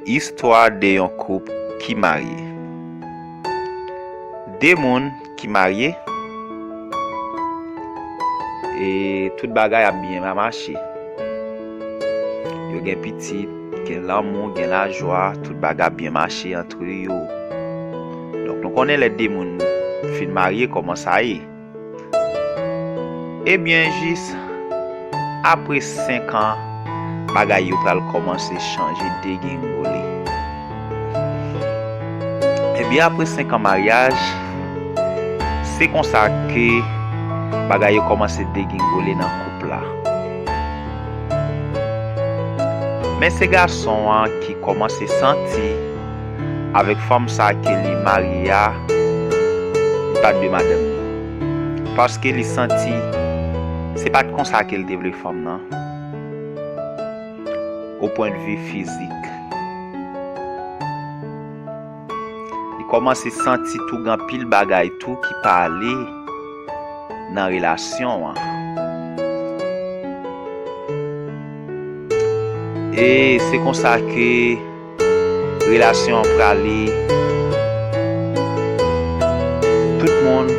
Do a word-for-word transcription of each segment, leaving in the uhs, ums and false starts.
Istwa de yon koup ki marye. De moun ki marye, e tout bagay ap byen mache. Yo gen pitit, gen lanmou, gen lajwa, tout bagay ap byen mache antre yo. Donk, nou konnen lè de moun fin marye, kòman sa ye. Ebyen, jis apre senk an, bagay yo pral kòmanse chanje, degengole. Ebyen, apre senk an maryaj, se konsa ke bagay yo kòmanse degengole nan koup la. Men se gason an ki kòmanse santi avèk fanm sa ke li marye a, li pa t dwe madanm li. Paske li santi se pa t konsa ke l te vle fanm nan, o pwennvi fizik. Li kòmanse santi tou gen anpil bagay tou ki pa ale nan relasyon an. E se konsa ke relasyon an prale. Tout moun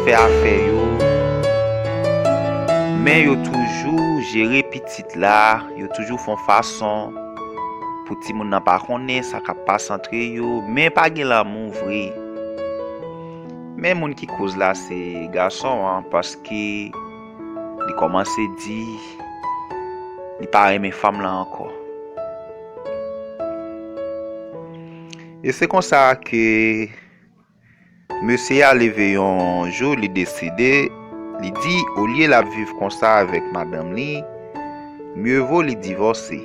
fè afè yo, men yo toujou jere pitit la, yo toujou fè yon fason pou timoun nan pa konnen sa k ap pase antre yo, men pa gen lanmou vre. Men moun ki koz la se gason an, paske li kòmanse di li pa renmen fanm lan ankò. E se konsa ke mesye a leve yon jou, li deside, li di, olye l ap viv konsa avèk madanm li, mye vo li divòse.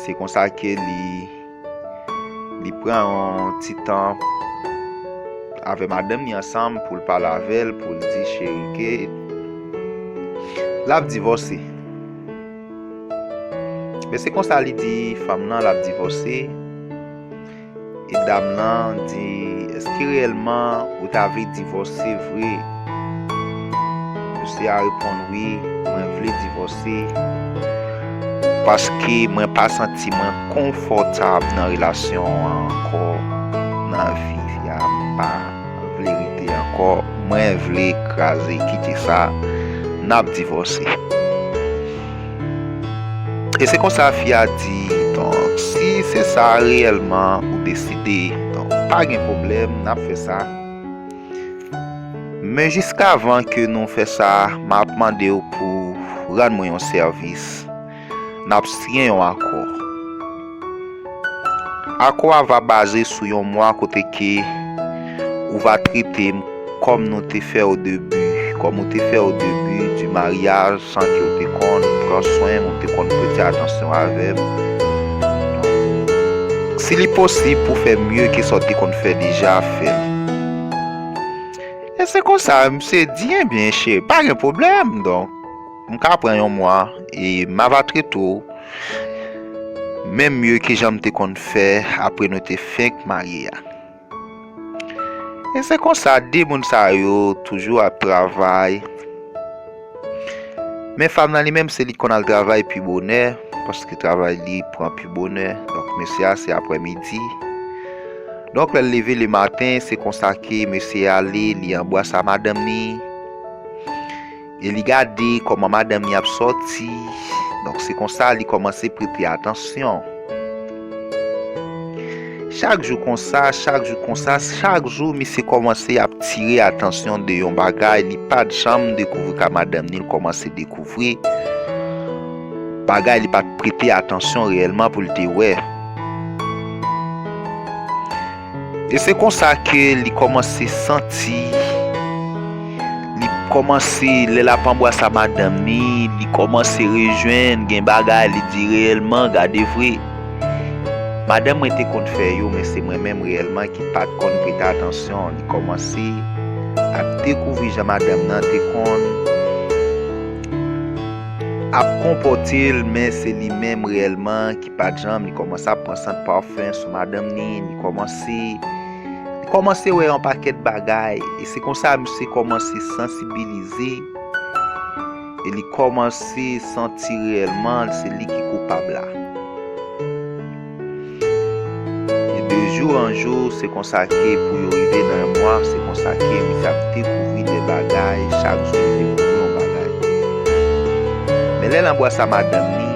Se konsa ke li, li pran yon ti tan avè madanm li ansanm pou l pale avè l, pou l di cheri ke l ap divòse. Men se konsa li di fanm nan l ap divòse. E dam nan di, èske reyèlman ou ta vle divòse vre? Mesye a reponn, wi, mwen vle divòse. Paske mwen pa santi mwen konfòtab nan relasyon an ankò, nan vi a, m pa vle rete ankò, mwen vle kraze, kite sa, n ap divòse. E se konsa fi a di, donk, si se sa reyèlman ou deside, donk, pa gen pwoblèm, n ap fè sa. Men jiskavan ke nou fè sa, m ap mande w pou rann mwen yon sèvis. N ap siyen yon akò. Akò a va baze sou yon mwa kote ke ou va trete m kòm nou te fè o debi, kòm ou te fè o debi di maryaj, san ke ou te konn pran swen m, ou te konn prete atansyon avè m. Si li posib pou fè mye ke sa w te konn fè deja, fè l. E se konsa, misye di, ebyen, cheri, pa gen pwoblèm. Donk, m ka pran yon mwa e m ava trete w menm mye ke jan m te konn fè apre nou te fenk marye a. E se konsa, de moun sa yo toujou ap travay. Men fanm nan li menm, se li k konn al travay pi bonè, paske travay li pran pi bonè. Donk, mesye a, se aprèmidi. Donk, lè l leve le maten, se konsa ke mesye ale, li anbrasa madanm li. E li gade kòman madanm li ap sòti. Donk, se konsa li kòmanse prete atansyon. Chak jou konsa, chak jou konsa, chak jou, misye kòmanse ap tire atansyon de yon bagay li pa t janm dekouvri ka madanm ni l kòmanse dekouvri. Bagay li pa t prete atansyon reyèlman pou l te wè. E se konsa ke li kòmanse santi, li kòmanse, lè l ap anbrasa madanm ni, li kòmanse rejwenn, gen bagay li di reyèlman, gade vre. Madanm mwen te konn fè yo, men se mwen menm reyèlman ki pa t konn prete atansyon. Li kòmanse ap dekouvri jan madanm nan te konn ap konpòte l, men se li menm reyèlman ki pa t janm, li kòmanse ap pran sant pafen sou madanm ni, li kòmanse, li kòmanse wè yon pakèt bagay, e se konsa misye kòmanse sansibilize, e li kòmanse santi reyèlman se li ki koupab la. Jou an jou, se konsa ke pou yo rive nan yon mwa, se konsa ke misye ap dekouvri de bagay, chak jou li dekouvri yon bagay. Men lè l anbrase madanm li,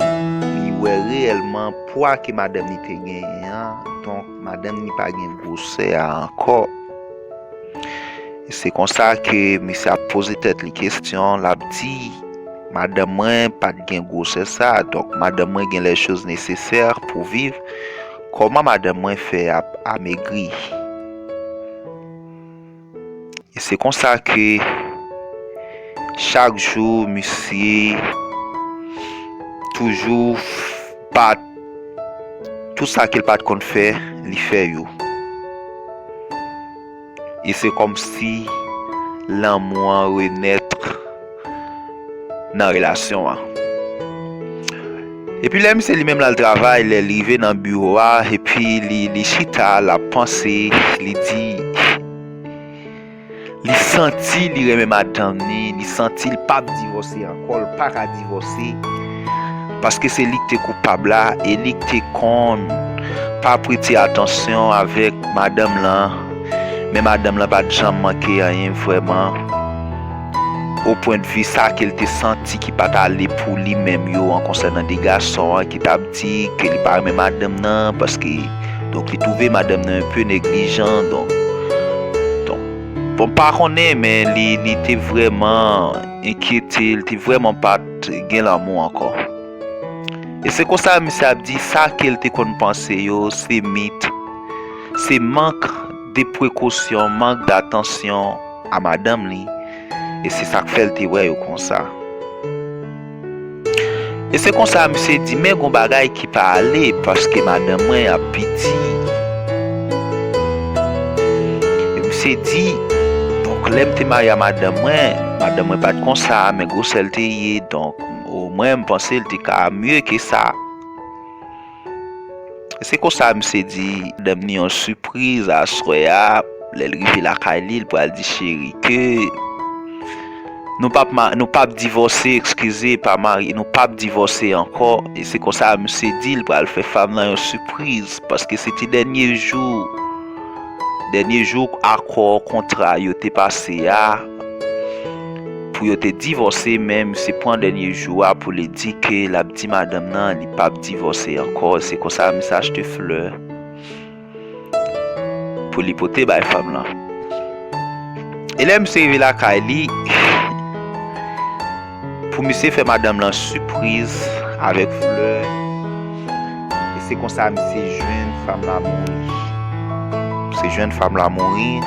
li wè reyèlman pwa ke madanm li te genyen an, donk madanm li pa gen gwosè a ankò. E se konsa ke misye ap poze tèt li kesyon, l ap di, madanm mwen pa t gen gwosè sa, donk madanm mwen gen les choses nécessaires pou viv, kòman madanm mwen fè ap amegri? E se konsa ke chak jou, misye toujou f-, pa t-, tout sa ke l pa t konn fè, li fè yo. E se kòmsi lanmou an renèt nan relasyon an. Epi lè misye li menm l al travay, lè l rive nan biwo a, epi li, li chita, l ap panse, li di, li santi li renmen madanm ni, li santi l p ap divòse ankò, l pa ka divòse, paske se li k te koupab la, e li k te konn pa prete atansyon avèk madanm lan, men madanm lan pa t janm manke anyen vrèman, o pwennvi sa ke l te santi ki pa t ale pou li menm yo an konsènan de gason an ki t ap di ke li pa renmen madanm nan, paske, donk, li twouve madanm nan enpe neglijan, donk, donk, bon, m pa konnen, men li, li te vrèman enkyete, li te vrèman pa t gen lanmou ankò. E se konsa misye ap di sa ke l te konn panse yo, se mit, se mank de prekosyon, mank datansyon a madanm li, e se sa k fè l te wè yo konsa. E se konsa misye di, men gon bagay ki pa ale, paske madanm mwen ap piti. E misye di, donk, lè m te marye a madanm mwen, madanm mwen pa t konsa, men gwosè l te ye, donk, omwen m panse l te ka mye ke sa. Se konsa misye di madanm ni yon sipriz aswè a, lè l rive lakay li, l pral di cheri ke nou p ap ma-, nou p ap divòse, eskize, pa marye, nou p ap divòse ankò. E se konsa misye di l pral fè fanm lan yon sipriz, paske se te dènye jou, dènye jou akò kontra yo te pase a, pou yo te divòse, men misye pran dènye jou a pou li di ke l ap di madanm nan li p ap divòse ankò. Se konsa misye achte flè pou li pote bay fanm lan. E lè misye rive lakay li, pou misye fè madanm lan sipriz avèk flè, e se konsa misye jwenn fanm lan mouri. Misye jwenn fanm lan mouri,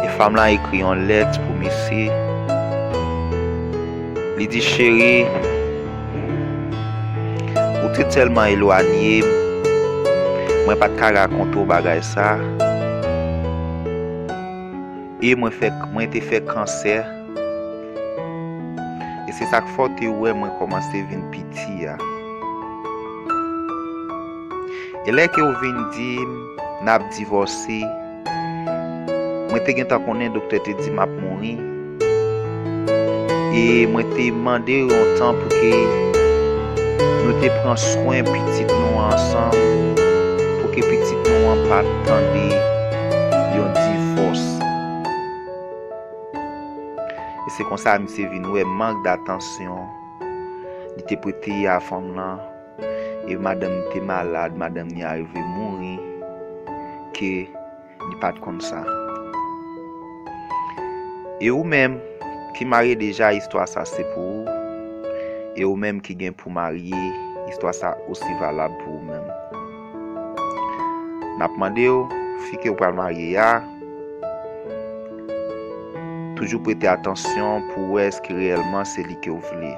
e fanm lan ekri yon lèt pou misye. Li di, cheri, ou te tèlman elwanye m, mwen pa t ka rakonte w bagay sa. E mwen fè, mwen te fè kansè. E se sa k fè w te wè mwen kòmanse vin piti a. E lè ke w vin di m n ap divòse, mwen te gentan konnen doktè te di m ap mouri. E mwen te mande w yon tan pou ke nou te pran swen pitit nou an ansanm, pou ke pitit nou an pa t tande yon divòs. E se konsa misye vin wè mank datansyon li te prete a fanm lan. E madanm li te malad, madanm li arive mouri, ke li pa t konn sa. E ou menm ki marye deja, istwa sa se pou ou. E ou menm ki gen pou marye, istwa sa osi valab pou ou menm. N ap mande w, fi ke w pral marye a, toujou prete atansyon pou w wè èske reyèlman se li ke w vle.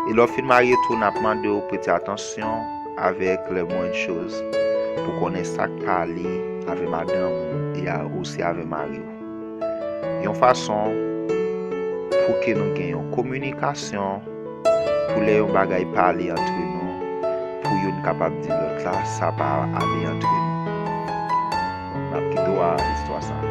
E lè w fin marye tou, n ap mande w prete atansyon avèk les moindres choses, pou konnen sa k pa ale avè madanm ou e a, osi avè mari w. Yon fason pou ke nou gen yon kominikasyon, pou lè yon bagay pa ale antre nou, pou youn kapab di lòt la, sa pa ale antre nou. N ap kite w a istwa sa.